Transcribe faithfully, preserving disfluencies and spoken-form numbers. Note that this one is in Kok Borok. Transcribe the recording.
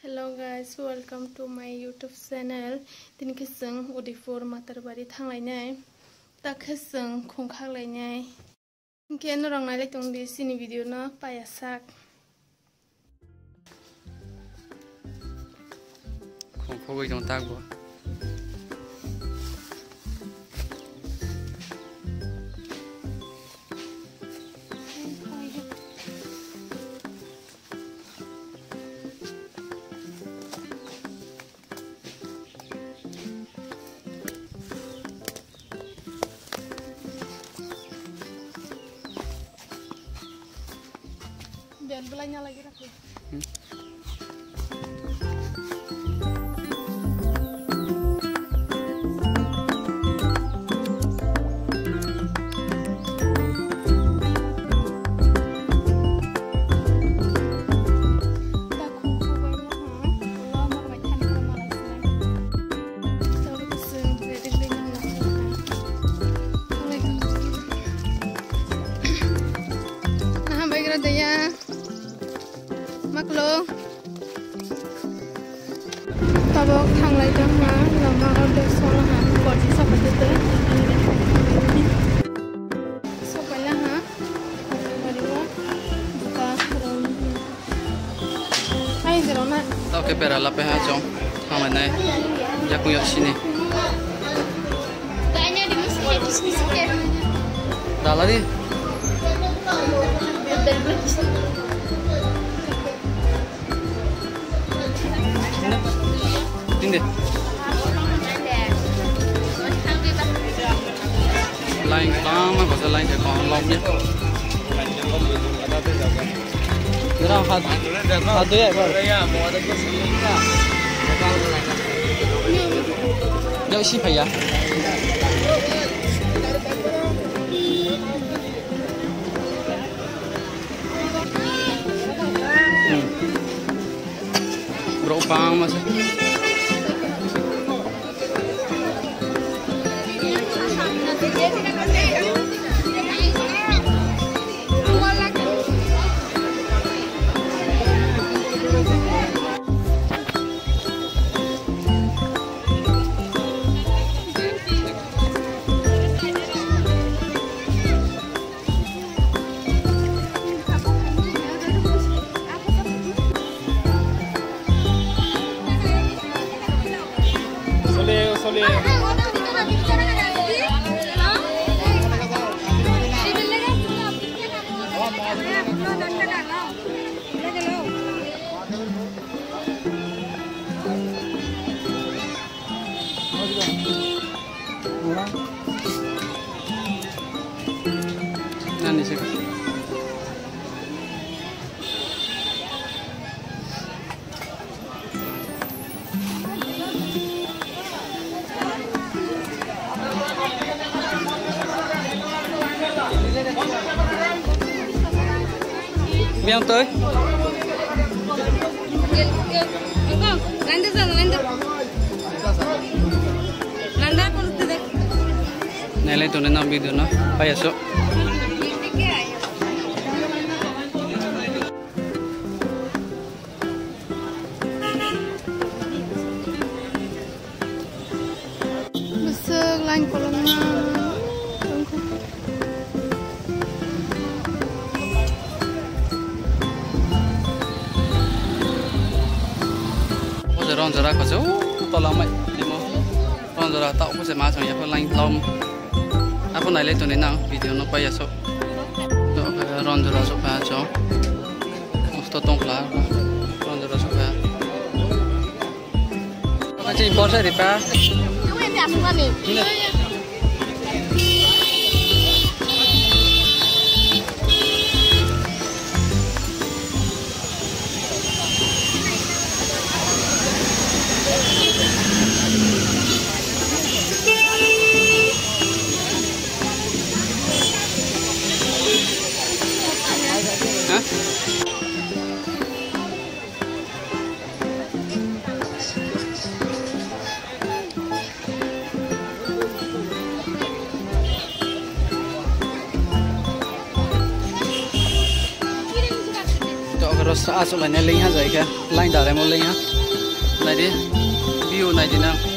Hello guys, welcome to my YouTube channel. Tini khe chwng Udaipur Matarbari thanglainai. Ta khe chwng khungkhak lainai. Hinkhe norok nailai tongdi chini video no paiya sak. Khungkhogwi tong tak bo. Bel belai nya lagi rakhwi. Hmm. Aha, baigra daya. Maklo. Tabok thanglai tongma, lama order solo ha, korji sopai tete. Sopai la ha, bari wa, buka, rong. Ai, jero na. Tao ke pera lape ha chong, thanglai nai, jakung yok sini. Dalari. Tinde. Line tama kosa line se kong lom ya. Kira hat hat ya ba. Yau si phaya. Hmm. Bro, bang masa. Nani se. Biang toi. Landa, landa. Landa, landa. Nailai tongnai nang video no, paiya so. Bwswk line kolokma tongkha. O jora, o jora kose, o tola mai limo. O jora ta o kose ma chang ya pha line lom. Apo nailai tongnai nang video no paiya so. Ronjora sokha chong. Osto tongkla. Ronjora sokha. Kachi borsa ripa. Sa achuk lainai lengha jai khe, line direct o lengha. Naidi, view naidi na.